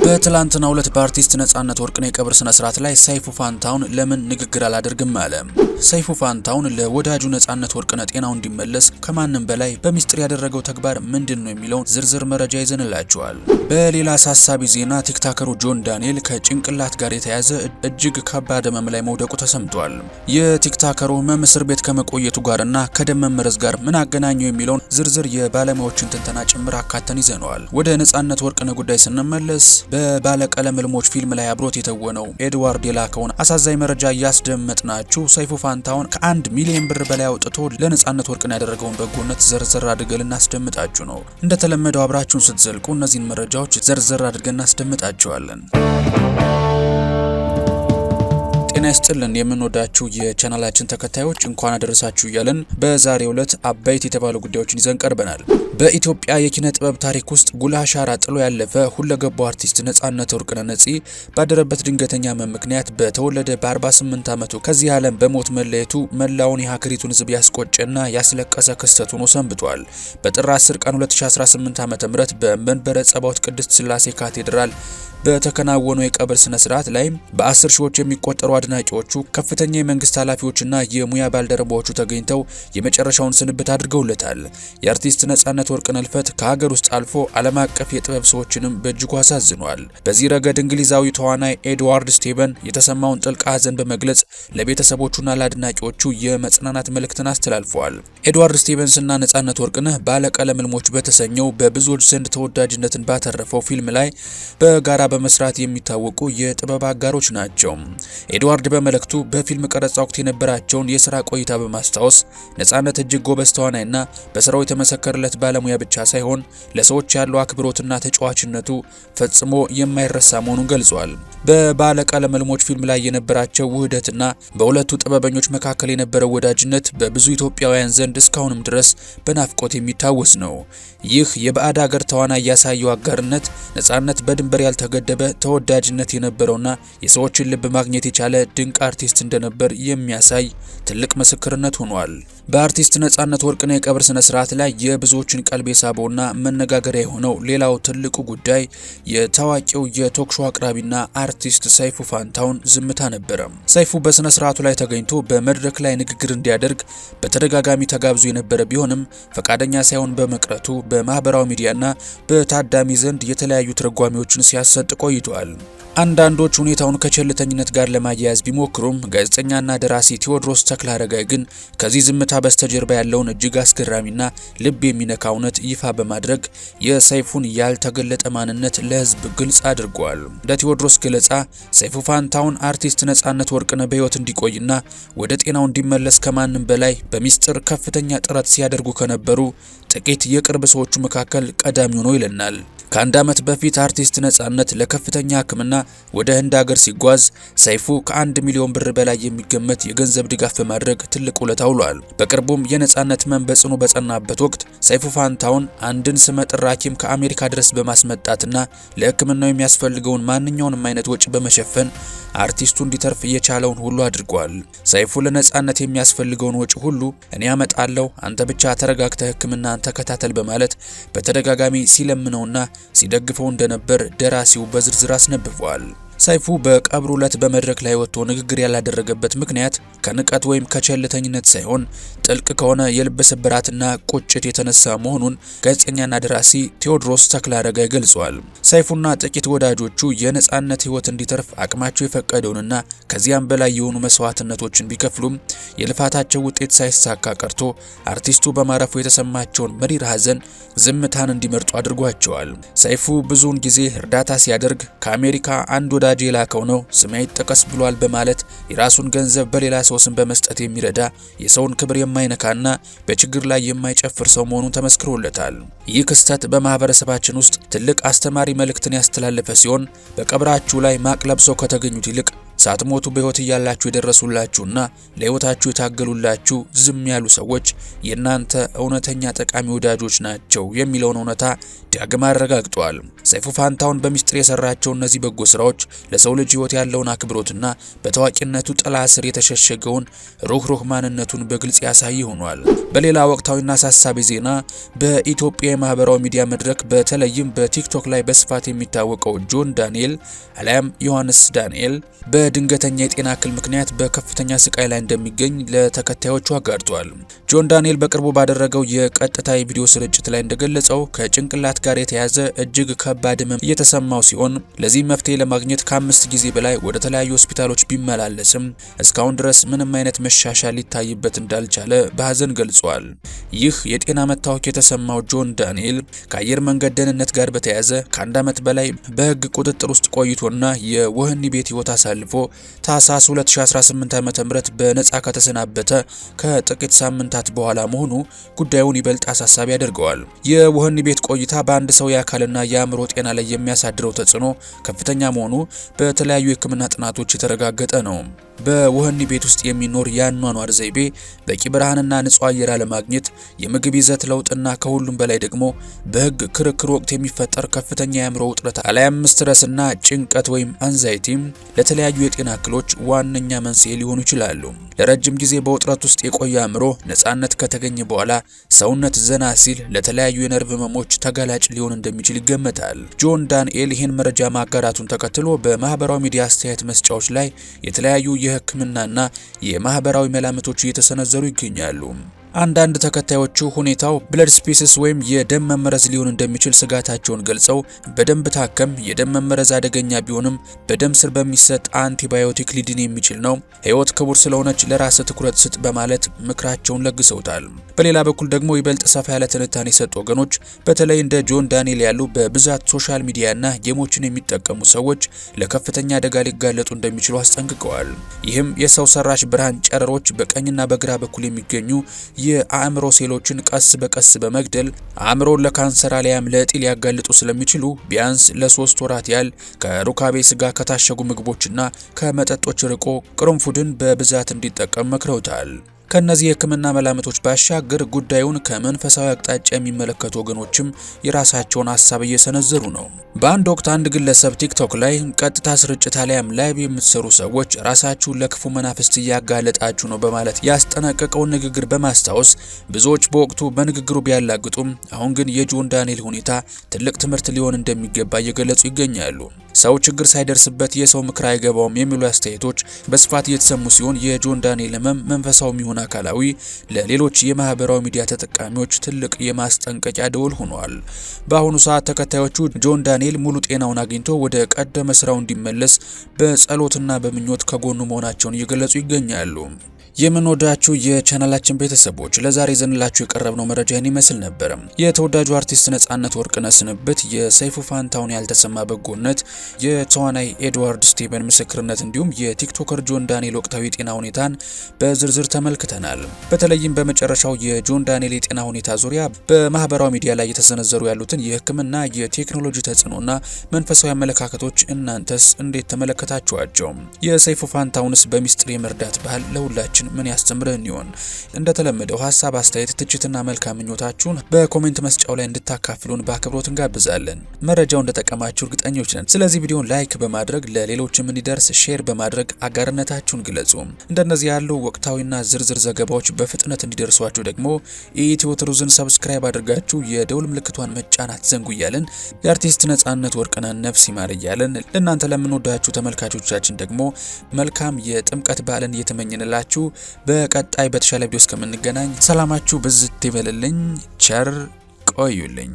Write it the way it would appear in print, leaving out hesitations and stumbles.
በትላንትናው ዕለት በአርቲስት ነጻነት ወርቅነህ የቀብር ስነ ስርዓት ላይ ሰይፉ ፋንታሁን ለምን ንግግር አላደርግም አለ። ሰይፉ ፋንታሁን ለወዳጁ ነጻነት ወርቅነህ ጤናው እንዲመለስ ከማንም በላይ በሚስጥር ያደረገው ተግባር ምንድን ነው የሚለውን ዝርዝር መረጃ ይዘንላችኋል። በሌላ አሳሳቢ ዜና ቲክታከሩ ጆን ዳንኤል ከጭንቅላት ጋር የተያዘ እጅግ ከባድ ህመም ላይ መውደቁ ተሰምቷል። የቲክታከሩ ህመም እስር ቤት ከመቆየቱ ጋርና ከደም መመረዝ ጋር ምን አገናኘው የሚለውን ዝርዝር የባለሙያዎችን ትንተና ጭምር አካተን ይዘነዋል። ወደ ነጻነት ወርቅነህ ጉዳይ ስንመለስ በባለቀለም ህልሞች ፊልም ላይ አብሮት የተወነው ኤድዋርድ የላከውን አሳዛኝ መረጃ እያስደመጥናችሁ ሰይፉ ፋንታሁን ከ1 ሚሊዮን ብር በላይ አውጥቶ ለነጻነት ወርቅነህ ያደረገውን በጎነት ዘርዘር አድርገን ልናስደምጣችሁ ነው። እንደተለመደው አብራችሁን ስትዘልቁ እነዚህን መረጃዎች ዘርዘር አድርገን እናስደምጣችኋለን። ጤና ይስጥልን የምንወዳችሁ የቻናላችን ተከታዮች፣ እንኳን አደረሳችሁ እያልን በዛሬው ዕለት አበይት የተባሉ ጉዳዮችን ይዘን ቀርበናል። በኢትዮጵያ የኪነ ጥበብ ታሪክ ውስጥ ጉልህ አሻራ ጥሎ ያለፈ ሁለገቡ አርቲስት ነጻነት ወርቅነህ ነጺ ባደረበት ድንገተኛ ሕመም ምክንያት በተወለደ በ48 ዓመቱ ከዚህ ዓለም በሞት መለየቱ መላውን የሀገሪቱን ሕዝብ ያስቆጨና ያስለቀሰ ክስተት ሆኖ ሰንብቷል። በጥር 10 ቀን 2018 ዓ.ም በመንበረ ጸባኦት ቅድስት ሥላሴ ካቴድራል በተከናወነው የቀብር ስነ ስርዓት ላይ በ10 ሺዎች የሚቆጠሩ አድናቂዎቹ፣ ከፍተኛ የመንግስት ኃላፊዎችና የሙያ ባልደረባዎቹ ተገኝተው የመጨረሻውን ስንብት አድርገውለታል። የአርቲስት ነጻነት ወርቅነህ ህልፈት ከሀገር ውስጥ አልፎ ዓለም አቀፍ የጥበብ ሰዎችንም በእጅጉ አሳዝኗል። በዚህ ረገድ እንግሊዛዊ ተዋናይ ኤድዋርድ ስቴቨን የተሰማውን ጥልቅ ሐዘን በመግለጽ ለቤተሰቦቹና ለአድናቂዎቹ የመጽናናት መልእክትን አስተላልፈዋል። ኤድዋርድ ስቴቨንስና ነጻነት ወርቅነህ ባለቀለም ህልሞች በተሰኘው በብዙዎች ዘንድ ተወዳጅነትን ባተረፈው ፊልም ላይ በጋራ በመስራት የሚታወቁ የጥበብ አጋሮች ናቸው። ኤድዋርድ በመልእክቱ በፊልም ቀረጻ ወቅት የነበራቸውን የስራ ቆይታ በማስታወስ ነጻነት እጅግ ጎበዝ ተዋናይና በስራው የተመሰከረለት ባለሙያ ብቻ ሳይሆን ለሰዎች ያለው አክብሮትና ተጫዋችነቱ ፈጽሞ የማይረሳ መሆኑን ገልጿል። በባለቀለም ህልሞች ፊልም ላይ የነበራቸው ውህደትና በሁለቱ ጥበበኞች መካከል የነበረው ወዳጅነት በብዙ ኢትዮጵያውያን ዘንድ እስካሁንም ድረስ በናፍቆት የሚታወስ ነው። ይህ የባዕድ ሀገር ተዋናይ ያሳየው አጋርነት ነጻነት በድንበር ያልተገደበ ተወዳጅነት የነበረውና የሰዎችን ልብ ማግኘት የቻለ ድንቅ አርቲስት እንደነበር የሚያሳይ ትልቅ ምስክርነት ሆኗል። በአርቲስት ነጻነት ወርቅነህ የቀብር ስነ ስርዓት ላይ የብዙዎችን ቀልብ የሳበውና መነጋገሪያ የሆነው ሌላው ትልቁ ጉዳይ የታዋቂው የ talk show አቅራቢና አርቲስት ሰይፉ ፋንታሁን ዝምታ ነበረ። ሰይፉ በስነ ስርዓቱ ላይ ተገኝቶ በመድረክ ላይ ንግግር እንዲያደርግ በተደጋጋሚ ተጋብዞ የነበረ ቢሆንም ፈቃደኛ ሳይሆን በመቅረቱ በማህበራዊ ሚዲያና በታዳሚ ዘንድ የተለያዩ ትርጓሜዎችን ሲያሰጥ ቆይቷል። አንዳንዶች ሁኔታውን ከቸልተኝነት ጋር ለማያያዝ ቢሞክሩም ጋዜጠኛና ደራሲ ቴዎድሮስ ተክለአረጋይ ግን ከዚህ ዝምታ በስተጀርባ ያለውን እጅግ አስገራሚና ልብ የሚነካ እውነት ይፋ በማድረግ የሰይፉን ያልተገለጠ ማንነት ለሕዝብ ግልጽ አድርጓል። እንደ ቴዎድሮስ ገለጻ ሰይፉ ፋንታሁን አርቲስት ነጻነት ወርቅነህ በሕይወት እንዲቆይና ወደ ጤናው እንዲመለስ ከማንም በላይ በሚስጥር ከፍተኛ ጥረት ሲያደርጉ ከነበሩ ጥቂት የቅርብ ሰዎቹ መካከል ቀዳሚው ነው ይለናል። ከአንድ ዓመት በፊት አርቲስት ነጻነት ለከፍተኛ ሕክምና ወደ ህንድ ሀገር ሲጓዝ ሰይፉ ከ1 ሚሊዮን ብር በላይ የሚገመት የገንዘብ ድጋፍ በማድረግ ትልቅ ውለታ ውሏል። በቅርቡም የነጻነት ህመም በጽኑ በጸናበት ወቅት ሰይፉ ፋንታሁን አንድን ስመጥር ሐኪም ከአሜሪካ ድረስ በማስመጣትና ለሕክምናው የሚያስፈልገውን ማንኛውንም አይነት ወጪ በመሸፈን አርቲስቱ እንዲተርፍ የቻለውን ሁሉ አድርጓል። ሰይፉ ለነጻነት የሚያስፈልገውን ወጪ ሁሉ እኔ አመጣለሁ፣ አንተ ብቻ ተረጋግተህ ሕክምናን ተከታተል በማለት በተደጋጋሚ ሲለምነውና ሲደግፈው እንደነበር ደራሲው በዝርዝር አስነብቧል። ሰይፉ በቀብሩ ዕለት በመድረክ ላይ ወጥቶ ንግግር ያላደረገበት ምክንያት ከንቀት ወይም ከቸልተኝነት ሳይሆን ጥልቅ ከሆነ የልብ ስብራትና ቁጭት የተነሳ መሆኑን ጋዜጠኛና ደራሲ ቴዎድሮስ ተክለአረጋይ ገልጿል። ሰይፉና ጥቂት ወዳጆቹ የነጻነት ሕይወት እንዲተርፍ አቅማቸው የፈቀደውንና ከዚያም በላይ የሆኑ መስዋዕትነቶችን ቢከፍሉም የልፋታቸው ውጤት ሳይሳካ ቀርቶ አርቲስቱ በማረፉ የተሰማቸውን መሪር ሐዘን ዝምታን እንዲመርጡ አድርጓቸዋል። ሰይፉ ብዙውን ጊዜ እርዳታ ሲያደርግ ከአሜሪካ አንድ ወዳጅ የላከው ነው፣ ስሜ አይጠቀስ ብሏል በማለት የራሱን ገንዘብ በሌላ ሰው ስም በመስጠት የሚረዳ፣ የሰውን ክብር የማይነካና በችግር ላይ የማይጨፍር ሰው መሆኑን ተመስክሮለታል። ይህ ክስተት በማህበረሰባችን ውስጥ ትልቅ አስተማሪ መልእክትን ያስተላለፈ ሲሆን በቀብራችሁ ላይ ማቅ ለብሰው ከተገኙት ይልቅ ሳትሞቱ በሕይወት እያላችሁ የደረሱላችሁና ለሕይወታችሁ የታገሉላችሁ ዝም ያሉ ሰዎች የእናንተ እውነተኛ ጠቃሚ ወዳጆች ናቸው የሚለውን እውነታ ዳግም አረጋግጧል። ሰይፉ ፋንታሁን በሚስጥር የሰራቸው እነዚህ በጎ ስራዎች ለሰው ልጅ ሕይወት ያለውን አክብሮትና በታዋቂነቱ ጥላ ስር የተሸሸገውን ሩህሩህ ማንነቱን በግልጽ ያሳይ ሆኗል። በሌላ ወቅታዊና አሳሳቢ ዜና በኢትዮጵያ የማህበራዊ ሚዲያ መድረክ በተለይም በቲክቶክ ላይ በስፋት የሚታወቀው ጆን ዳንኤል አሊያም ዮሐንስ ዳንኤል በድንገተኛ የጤና እክል ምክንያት በከፍተኛ ስቃይ ላይ እንደሚገኝ ለተከታዮቹ አጋርቷል። ጆን ዳንኤል በቅርቡ ባደረገው የቀጥታ የቪዲዮ ስርጭት ላይ እንደገለጸው ከጭንቅላት ጋር የተያዘ እጅግ ከባድ ህመም እየተሰማው ሲሆን ለዚህ መፍትሄ ለማግኘት ከ5 ጊዜ በላይ ወደ ተለያዩ ሆስፒታሎች ቢመላለስም እስካሁን ድረስ ምንም አይነት መሻሻል ሊታይበት እንዳልቻለ በሀዘን ገልጿል። ይህ የጤና መታወክ የተሰማው ጆን ዳንኤል ከአየር መንገድ ደህንነት ጋር በተያያዘ ከ1 ዓመት በላይ በህግ ቁጥጥር ውስጥ ቆይቶና የወህኒ ቤት ህይወት አሳልፎ ታህሳስ 2018 ዓ.ም በነፃ ከተሰናበተ ከጥቂት ሳምንታት በኋላ መሆኑ ጉዳዩን ይበልጥ አሳሳቢ ያደርገዋል። የወህኒ ቤት ቆይታ በአንድ ሰው የአካልና የአእምሮ ጤና ላይ የሚያሳድረው ተጽዕኖ ከፍተኛ መሆኑ በተለያዩ የሕክምና ጥናቶች የተረጋገጠ ነው። በወህኒ ቤት ውስጥ የሚኖር የአኗኗር ዘይቤ፣ በቂ ብርሃንና ንጹህ አየር አለማግኘት፣ የምግብ ይዘት ለውጥና ከሁሉም በላይ ደግሞ በህግ ክርክር ወቅት የሚፈጠር ከፍተኛ የአእምሮ ውጥረት አሊያም stress ና ጭንቀት ወይም anxiety ም ለተለያዩ የጤና እክሎች ዋነኛ መንስኤ ሊሆኑ ይችላሉ። ለረጅም ጊዜ በውጥረት ውስጥ የቆየ አእምሮ ነጻነት ከተገኘ በኋላ ሰውነት ዘና ሲል ለተለያዩ የነርቭ ህመሞች ተጋላጭ ሊሆን እንደሚችል ይገመታል። ጆን ዳንኤል ይህን መረጃ ማጋራቱን ተከትሎ በማህበራዊ ሚዲያ አስተያየት መስጫዎች ላይ የተለያዩ የህክምናና የማህበራዊ መላምቶች እየተሰነዘሩ ይገኛሉ። አንዳንድ ተከታዮቹ ሁኔታው blood sepsis ወይም የደም መመረዝ ሊሆን እንደሚችል ስጋታቸውን ገልጸው በደንብ ታከም፣ የደም መመረዝ አደገኛ ቢሆንም በደም ስር በሚሰጥ አንቲባዮቲክ ሊድን የሚችል ነው፣ ህይወት ክቡር ስለሆነች ለራስ ትኩረት ስጥ በማለት ምክራቸውን ለግሰውታል። በሌላ በኩል ደግሞ ይበልጥ ሰፋ ያለ ትንታኔ የሰጡ ወገኖች በተለይ እንደ ጆን ዳንኤል ያሉ በብዛት social media ና game ኦችን የሚጠቀሙ ሰዎች ለከፍተኛ አደጋ ሊጋለጡ እንደሚችሉ አስጠንቅቀዋል። ይህም የሰው ሰራሽ ብርሃን ጨረሮች በቀኝና በግራ በኩል የሚገኙ የአእምሮ ሴሎችን ቀስ በቀስ በመግደል አእምሮን ለካንሰር አሊያም ለእጢ ሊያጋልጡ ስለሚችሉ ቢያንስ ለ3 ወራት ያህል ከሩካቤ ስጋ፣ ከታሸጉ ምግቦችና ከመጠጦች ርቆ ቅርንፉድን በብዛት እንዲጠቀም መክረውታል። ከነዚህ የህክምና መላምቶች ባሻገር ጉዳዩን ከመንፈሳዊ አቅጣጫ የሚመለከቱ ወገኖችም የራሳቸውን ሀሳብ እየሰነዘሩ ነው። በአንድ ወቅት አንድ ግለሰብ ቲክቶክ ላይ ቀጥታ ስርጭት አሊያም live የምትሰሩ ሰዎች ራሳችሁን ለክፉ መናፍስት እያጋለጣችሁ ነው በማለት ያስጠነቀቀውን ንግግር በማስታወስ ብዙዎች በወቅቱ በንግግሩ ቢያላግጡም አሁን ግን የጆን ዳንኤል ሁኔታ ትልቅ ትምህርት ሊሆን እንደሚገባ እየገለጹ ይገኛሉ። ሰው ችግር ሳይደርስበት የሰው ምክር አይገባውም የሚሉ አስተያየቶች በስፋት እየተሰሙ ሲሆን የጆን ዳንኤል ህመም መንፈሳዊም ይሁን አካላዊ ለሌሎች የማህበራዊ ሚዲያ ተጠቃሚዎች ትልቅ የማስጠንቀቂያ ደወል ሆኗል። በአሁኑ ሰዓት ተከታዮቹ ጆን ዳንኤል ሙሉ ጤናውን አግኝቶ ወደ ቀደመ ስራው እንዲመለስ በጸሎትና በምኞት ከጎኑ መሆናቸውን እየገለጹ ይገኛሉ። የምንወዳችሁ የቻናላችን ቤተሰቦች ለዛሬ ይዘንላችሁ የቀረብነው መረጃ ይህን ይመስል ነበር። የተወዳጁ አርቲስት ነጻነት ወርቅነህ ስንብት፣ የሰይፉ ፋንታሁን ያልተሰማ በጎነት፣ የተዋናይ ኤድዋርድ ስቲቨን ምስክርነት እንዲሁም የ TikToker ጆን ዳንኤል ወቅታዊ የጤና ሁኔታን በዝርዝር ተመልክተናል። በተለይም በመጨረሻው የጆን ዳንኤል የጤና ሁኔታ ዙሪያ በማህበራዊ ሚዲያ ላይ የተሰነዘሩ ያሉትን የሕክምና የቴክኖሎጂ ተጽዕኖና መንፈሳዊ አመለካከቶች እናንተስ እንዴት ተመለከታችኋቸው? የሰይፉ ፋንታሁንስ በሚስጥር የመርዳት ባህል ለሁላችን ምን ያስተምረን ይሆን? እንደተለመደው ሀሳብ፣ አስተያየት፣ ትችትና መልካም ምኞታችሁን በ comment መስጫው ላይ እንድታካፍሉን በአክብሮት እንጋብዛለን። መረጃው እንደጠቀማችሁ እርግጠኞች ነን። ስለዚህ ቪዲዮን like በማድረግ ለሌሎችም እንዲደርስ share በማድረግ አጋርነታችሁን ግለጹ። እንደነዚህ ያሉ ወቅታዊና ዝርዝር ዘገባዎች በፍጥነት እንዲደርሷችሁ ደግሞ ኢትዮ ትሩዝን subscribe አድርጋችሁ የደውል ምልክቷን መጫን አትዘንጉ እያልን የአርቲስት ነጻነት ወርቅነህን ነፍስ ይማር እያልን ለእናንተ ለምንወዳችሁ ተመልካቾቻችን ደግሞ መልካም የጥምቀት በዓልን እየተመኘንላችሁ በቀጣይ በተሻለ ቪዲዮ እስከምንገናኝ ሰላማችሁ ብዝት ይበልልኝ። ቸር ቆዩልኝ።